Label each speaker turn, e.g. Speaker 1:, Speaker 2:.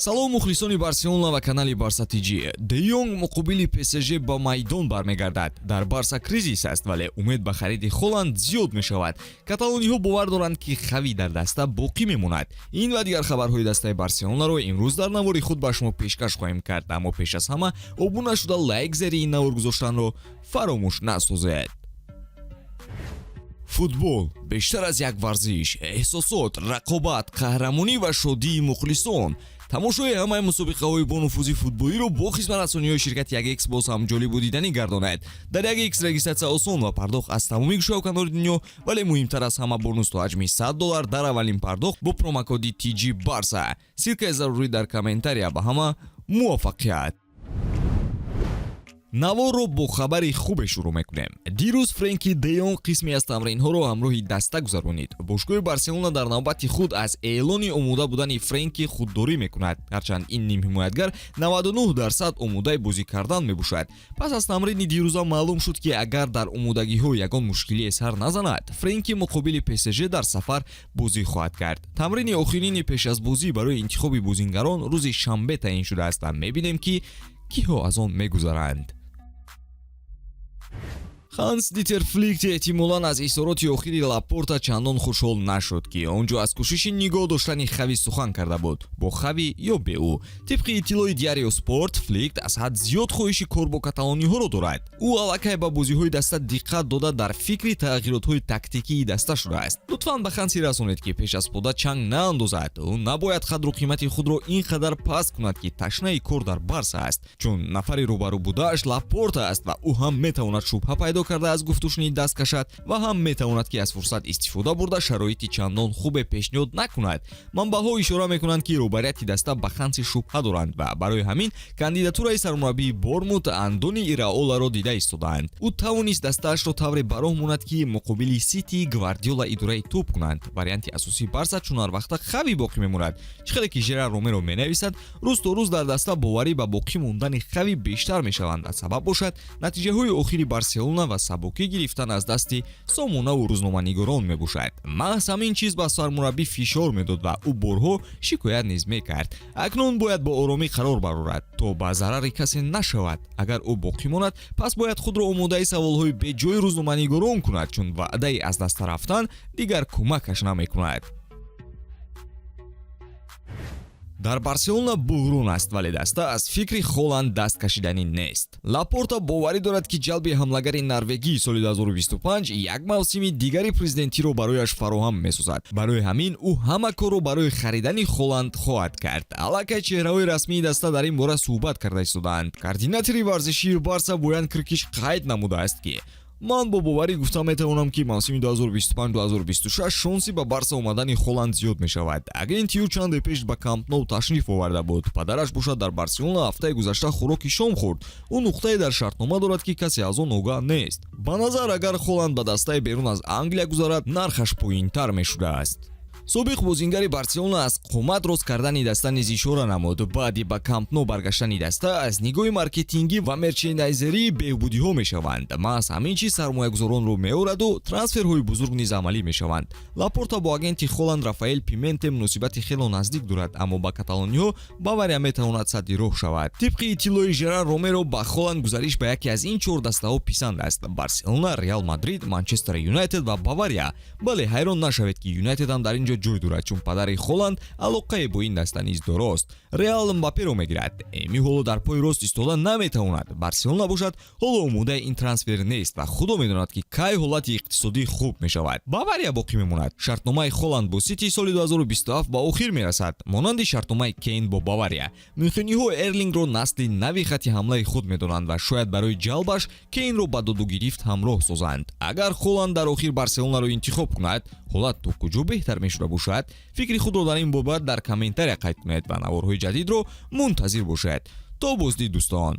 Speaker 1: Салом, мухлисони Барселона ва канали Барса ТЖ. Де Йонг муқобили ПСЖ ба майдон бармегардад. Дар Барса кризис аст, вале умед ба хариди Холанд зиёд мешавад. Каталониҳо бовар доранд, ки Хави дар даста боқӣ мемонад. Ин ва дигар хабарҳои дастаи Барселонаро имрӯз дар навори худ ба шумо пешкаш хоҳем кард, аммо пеш аз ҳама обуна шуда, лайк зери ин навор гузоштанро фаромӯш насозед. Футбол бештар аз як варзиш: эҳсосот, рақобат, қаҳрамонӣ ва шодии мухлисон. Тамошои ҳамаи мусобиқаҳои бонуфузи футболиро бо хизматрасониҳои ширкати 1X боз ҳам ҷолибу диданӣ гардонад. Дар 1X регистратсия осон ва пардохт аз тамоми гӯшаву канори дунё, вале муҳимтар аз ҳама, бонус то ҳаҷми 100 доллар дар аввалин пардохт бо промокоди TG Барса. Ссылкаи зарурӣ дар комментария. Ба ҳама муваффақият! Наворро бо хабари хубе шурӯъ мекунем. Дирӯз Френки де Йонг қисме аз тамринҳоро ҳамроҳи даста гузаронид. Бошгоҳи Барселона дар навбати худ аз эълони омода будани Френки худдорӣ мекунад, ҳарчанд ин нимҳимоятгар 99% омодаи бозӣ кардан мебошад. Пас аз тамрини дирӯза маълум шуд, ки агар дар омодагиҳо ягон мушкилие сар назанад, Френки муқобили ПСЖ дар сафар бозӣ хоҳад кард. Тамрини охирини пеш аз бозӣ барои интихоби бозингарон рӯзи шанбе таъин шудааст ва мебинем, ки киҳо аз он мегузаранд. Ханс Дитер Флик эҳтимолан аз изҳороти охири Лапорта чандон хушҳол нашуд, ки он ҷо аз кӯшиши нигоҳ доштани Хави сухан карда буд, бо Хави ё бе ӯ. Тибқи иттилои Диарио Спорт, Флик аз ҳад зиёд хоҳиши кор бо каталониҳоро дорад. Ӯ аллакай ба бозиҳои даста диққат дода, дар фикри тағйиротҳои тактикии даста шудааст. Лутфан ба Ханси расонед, ки пеш аз пода чанг наандозад. Ӯ набояд қадру қимати худро ин қадар паст кунад, ки ташнаи кор дар Барса аст, чун нафари рӯбарӯ будааш Лапорта аст ва ӯ ҳам метавонад шубҳа пайдо карда, аз гуфтушунид даст кашад ва ҳам метавонад, ки аз фурсат истифода бурда, шароити чандон хубе пешниҳод накунад. Манбаъҳо ишора мекунанд, ки роҳбарияти даста ба Ханси шубҳа доранд ва барои ҳамин кандидатураи сармураббии Борнмут Андони Ираоларо дида истодаанд. Ӯ тавонист дастаашро тавре ба роҳ монад, ки муқобили Сити Гвардиола идораи тӯб кунанд. Варианти асосии Барса чун ҳар вақта Хави боқӣ мемонад. Чӣ хеле ки Жерар Ромеро менависад, рӯз то рӯз дар даста боварӣ ба боқӣ мондани Хави бештар мешаванд. Аз сабаб бошад натиҷаҳои охири Барселона ва сабукӣ гирифтан аз дасти сомонаву рӯзноманигорон мебошад. Маҳз ҳамин чиз ба сармураббӣ фишор медод ва ӯ борҳо шикоят низ мекард. Акнун бояд бо оромӣ қарор барорад, то ба зарари касе нашавад. Агар ӯ боқӣ монад, пас бояд худро омодаи саволҳои беҷои рӯзноманигорон кунад, чун ваъдаи аз даста рафтан дигар кӯмакаш намекунад. Дар Барселона буҳрон аст, вале даста аз фикри Холанд даст кашиданӣ нест. Лапорта боварӣ дорад, ки ҷалби ҳамлагари норвегии соли 2025 як мавсими дигари президентиро барояш фароҳам месозад. Барои ҳамин ӯ ҳама корро барои харидани Холанд хоҳад кард. Аллакай чеҳраҳои расмии даста дар ин бора суҳбат карда истодаанд. Координатори варзишии Барса Боян Кркиш қайд намудааст, ки ман бо боварӣ гуфта метавонам, ки мавсими 2025-2026 шонси ба Барса омадани Холанд зиёд мешавад. Агенти ӯ чанде пеш ба Камп Ноу ташриф оварда буд. Падараш бошад дар Барселона ҳафтаи гузашта хӯроки шом хӯрд. Ӯ нуқтае дар шартнома дорад, ки касе аз он огаҳ нест. Ба назар, агар Холанд ба дастаи берун аз Англия гузарад, нархаш поинтар мешудааст. Собиқ бозингари Барселона аз қомат рост кардани даста низ ишора намуд. Баъди ба Камп Но баргаштани даста аз нигоҳи маркетингӣ ва мерчендайзерӣ беҳбудиҳо мешаванд. Маҳз ҳамин чиз сармоягузоронро меораду трансферҳои бузург низ амалӣ мешаванд. Лапорта бо агенти Холанд Рафаэл Пименте муносибати хело наздик дорад, аммо ба каталониҳо Бавария метавонад садди роҳ шавад. Тибқи иттилои Жерар Ромеро, ба Холанд гузариш ба яке аз ин чор дастаҳо писанд аст: Барселона, Реал Мадрид, Манчестер Юнайтед ва Бавария. Бале, ҳайрон нашавед, ки Юнайтед ҳам дар ин ҷо ҷой дорад, чун падари Холанд алоқае бо ин даста низ дорост. Реал Мбапперо мегирад. Эми ҳоло дар пои рост истода наметавонад. Барселона бошад, ҳоло омодаи ин трансфер нест ва худо медонад, ки кай ҳолати иқтисодӣ хуб мешавад. Бавария боқӣ мемонад. Шартномаи Холанд бо Сити соли 2027 ба охир мерасад, монанди шартномаи Кейн бо Бавария. Мюнхениҳо Эрлингро насли нави хати ҳамлаи худ медонанд ва шояд барои ҷалбаш Кейнро ба додугирифт ҳамроҳ созанд. Агар Холанд дар охир Барселонаро интихоб кунад, ҳолат то куҷо беҳтар мешуда бошад? Фикри худро дар ин бобат дар комментария қайд кунед ва наворҳои ҷадидро мунтазир бошед. То боздид, дӯстон.